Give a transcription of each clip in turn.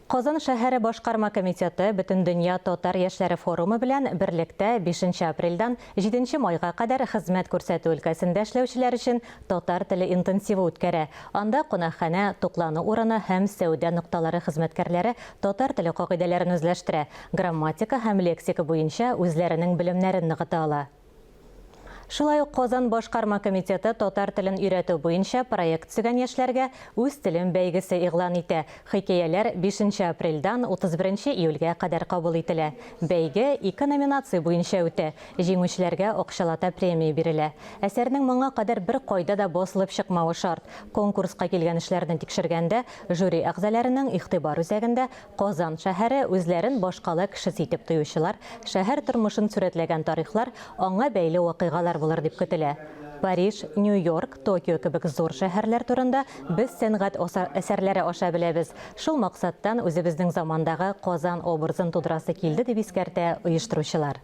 Казан шәһәре башкарма комитеты Бөтендөнья татар яшьләре форумы белән берлектә бишенче апрельдән җиденче майга кадәр хезмәт күрсәтү өлкәсендә эшләүчеләр өчен татар теле интенсивы үткәрә. Анда кунакханә, туклану урыны һәм сәүдә нокталары хезмәткәрләре татар теле кагыйдәләрен үзләштерә, грамматика һәм лексика буенча үзләренең белемнәрен ныгыта ала. Шулай ук Казан башкарма комитеты татар телен өйрәтү буенча проект төзегән яшьләргә Үз телем бәйгесе игълан итә. Хикәяләр бишенче апрельдән 31 нче июльгә кадәр кабул ителә. Бәйге ике номинация буенча үтә. Җиңүчеләргә акчалата премия бирелә. Әсәрнең моңа кадәр беркайда да басылып чыкмавы шарт. Конкурска килгән эшләрне тикшергәндә, жюри әгъзаларының игътибар үзәгендә Казан шәһәре, үзләрен башкала кешесе итеп тоючылар, шәһәр тормышын сурәтләгән тарихлар, аңа бәйле вакыйгалар булыр дип көтелә. Париж, Нью-Йорк, Токио кебек зур шәһәрләр турында без сәнгать әсәрләре аша беләбез. Шул максаттан үзебезнең замандагы Казан образын тудырасы килде, дип искәртә оештыручылар.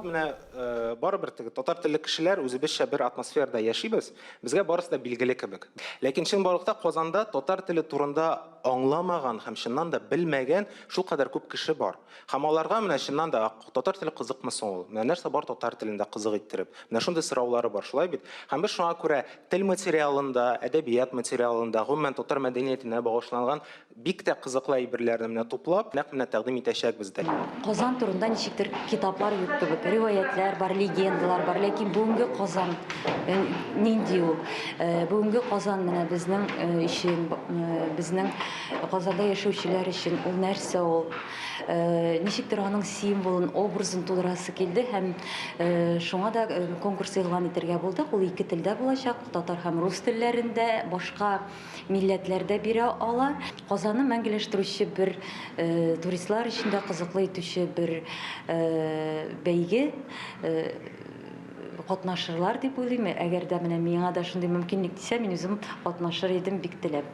Менә барыбер теге татар телле кешеләр үзебезчә бер атмосферада яшибез, безгә барысы да билгеле кебек. Ләкин чынбарлыкта Казанда татар теле турында аңламаган һәм чыннан да белмәгән шулкадәр күп кеше бар. Һәм аларга менә чыннан да татар теле кызыкмы соң ул? Менә нәрсә бар татар телендә кызык иттереп? Менә шундый сораулары бар, шулай бит? Һәм без шуңа күрә тел материалында, әдәбият материалында, гомумән татар мәдәниятенә багышланган Бик тә кызыклы әйберләрне менә туплап, нәкъ менә тәкъдим итәчәкбез дә. Казан турында ничектер китаплар юк кебек. Риваятьләр бар, легендалар бар, ләкин бүгенге Казан нинди ул? Бүгенге Казан менә безнең өчен, безнең Казанда яшәүчеләр өчен ул нәрсә ул? Ничектер аның символын, образын тудырасы килде һәм шуңа да конкурс игълан итәргә булдык. Ул ике телдә булачак, татар һәм рус телләрендә. Башка милләтләр дә бирә ала. Казанны мәңгеләштерүче бер туристлар өчен дә кызыклы итүче бер бәйге катнашырлар дип уйлыйм. Әгәр дә менә миңа да шундый мөмкинлек тисә, мин үзем катнашыр идем бик теләп.